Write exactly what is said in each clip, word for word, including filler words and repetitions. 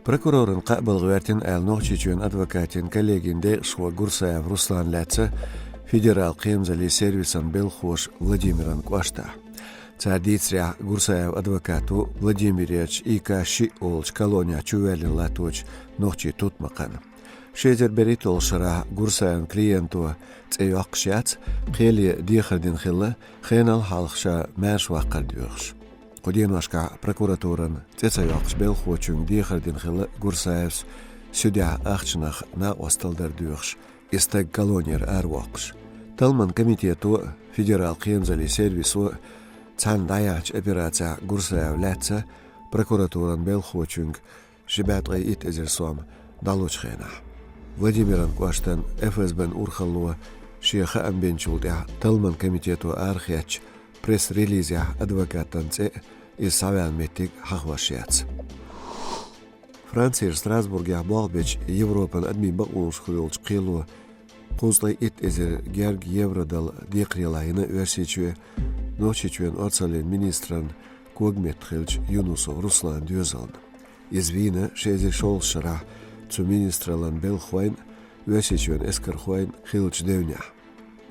Прокуроран кхаъ балха гӀертина аьлла Нохчийчоьнан адвокатийн коллегин декъашхо Гурсаев Руслан лаьцна федералан кхерамзаллин сервисан белхахоша Владимиран кӀоштахь. Цара дийцарехь, Гурсаевн адвокато Владимирерчу И К шиъ олучу колонехь чуваьллина латточу нохчийн тутмакхана. Ши эзар берхӀитталгӀачу шарахь Гурсаевн клиенто цӀе йоккхуш яц, кхеле дехар дина хилла, хенал хьалха ша маьрша ваккхар доьхуш. Кху деношкахь прокуратуран цӀе ца йоккхучу белхахочуьнга дехар дина хилла Гурсаевс, суьдехь ахчанах накъосталла дар доьхуш, и стаг колонера аравоккхуш. Талламан комитето а, федералан кхерамзаллин сервисо а цхьаьна дӀаяьхьначу операцехь Гурсаев лаьцна прокуратуран белхахочуьнга ши бӀе ткъе итт эзар сом дӀалучу хенахь. Владимиран кӀоштан Ф С Б-н урхалло шен хаам бинчул тӀаьхьа талламан комитето арахецначу пресс-релизехь адвокатан цӀе а, иза схьаваьлла меттиг а хьахош яц. Францера Страсбургехь болх бечу Европан адамийн бакъонашкахула йолчу кхело кхузткъе итт эзар герга евро дала декхаре лайна Оьрсийчоь Нохчийчоьнан орцаллин министран когаметта хиллачу Юнусов Русланан доьзална. Иза вийна ши эзар шолгӀачу шарахь цу министраллин белхахойн а, Оьрсийчоьнан эскархойн а хиллачу девнехь.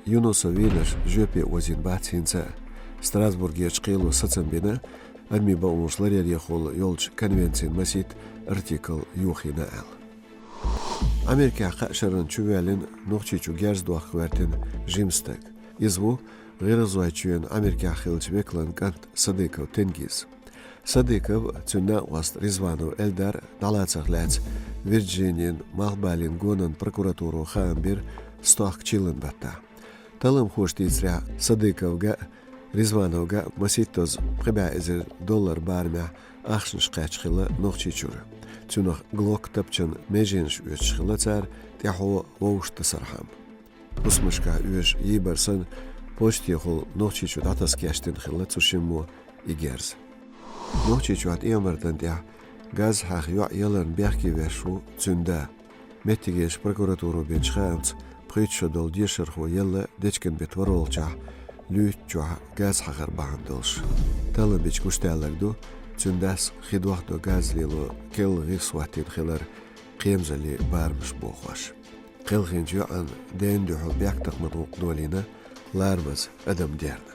Юнусов вийнарш жоьпе озийна бац хӀинца а. Страсбургерчу кхело сацам бина, адамийн бакъонаш ларъярехула йолчу конвенцин масийтта артикл йохийна аьлла. Америкехь кхаа шарна чуваьллина, Нохчийчу герз дохка гӀертина жима стаг. Иза ву ГӀиргӀазойчоьнан Америкехь хиллачу векалан кӀант Садыков Тенгиз. Садыков а, цуьнан накъост Ризванов Эльдар а дӀалацарх лаьцна Вирджинин малхбалин гонан прокуратуро хаам бира стохка чиллан баттахь. Талламхоша дийцарехь, Садыковга а, Ризвановга а масийттазза пхи бӀе эзар доллар барамехь ахчанаш кхаьчна хилла Нохчийчуьра. Цунах глок тапчан меженаш оьцуш хилла цара, тӀаьхьо вовшахтасархьама. ХӀусамашкахь оьшу йийбар санна, почтехула Нохчийчу дӀатаса кечдина хилла цу шиммо и герз. Нохчийчохь тӀеман бартан тӀехь газ хьаха йоӀ яларна бехке веш ву цуьнан да. Меттигерчу прокуратуро бинчу хаамца, пхийтта шо долу дешархо елла дечкен беттан ворхӀалгӀачохь луьйттачохь газ хьахар бахьана долуш. Таллам бича гучудаьлларг ду, цуьнан дас хи дохдо газ лело керла гӀирс хӀоттийна хилар кхерамзаллин барамаша бохош. Кхелхинчу йоӀан ден дуьхьал бехктакхаман гӀуллакх долийна ларамаза адам дерна.